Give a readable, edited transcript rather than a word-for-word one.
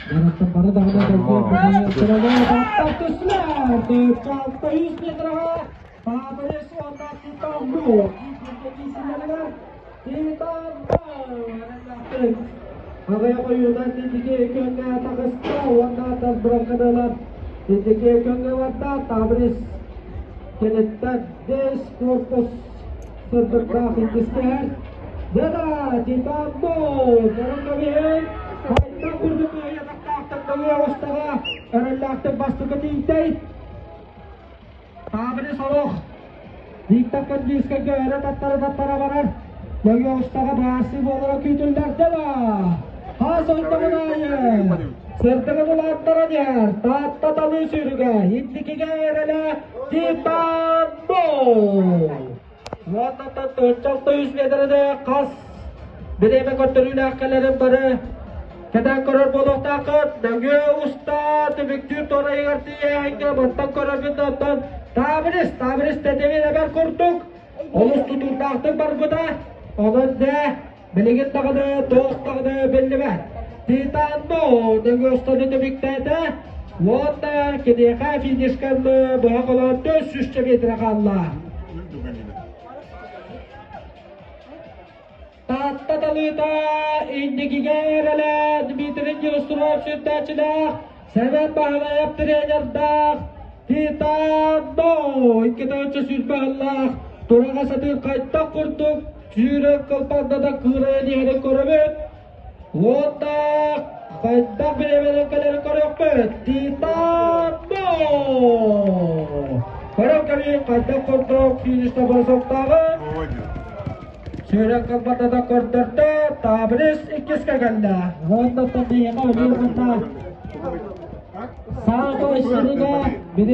Бары даҕаны Таптар түстүлэр. 600 метраҕа Таабырыс уонна Титан Титан Аҕыйах ойуунан инники күҥҥэ таҕыста уонна тас быраканалар инники күҥҥэ барда. Табрис кэнниттэн бэс корпус сырдыктаах иккистэһэр. Дада Титан Бу көрөн кэбиһин хайдах курдук кыайыахтаахтык нөҥүө оҕустаҕа эрэллээхтик бастакы тиийтэй. Таабыры солох Виктор Кандинскайга өрө таттара-таттара барар. Нөҥүө устаҕа баарсыы буолара күүтүллэр да хаас ойдоҕун аайы сырдыгын улааттаран иһэр Таатта талыы сүүрүгэ инникигэ эрэлэ Титан-Бо! Уоннаттан 46 метрede хас бириэмэ көрдөрүүлээх кэлэрин бары кэтээн көрөр буолуохтааххыт. Нөҥүө уста түмүктүүр туорайыгар тиийээһиҥҥэ баттан көрөргүт оттон Табрис, Табрис тэтимин эбэр курдук олус тутуурдаахтык барбыта. Онон дэ билигин даҕаны туох даҕаны биллибэт. Титан-Бо нөҥүө устаны түмүктээтэ. Уонна киниэхэ финишканы быһа холоон 400 метрэ хаалла. Таатта талыыта инникигэ эрэлэ Дмитрий Неустроев сүрдээччилээх, Сэмэн Баһылайап тренердаах Титан-Бо 220 сыллаах тураҕа сатыыр хайдах курдук сүүрэн кылбандата кыырайан иһэрин көрөбүт. Уонна хайдах бириэмэнэн кэлэрин көрүөхпүт. Титан-Бо! Көрөн кэлиин хайдах курдук финишта бросоктааҕын. Сүүрэн кылбатата көрдөрдө, Табрис иккискэ кэллэ. Уонна биһиэхэ өлүү уонна саамай сиригэ.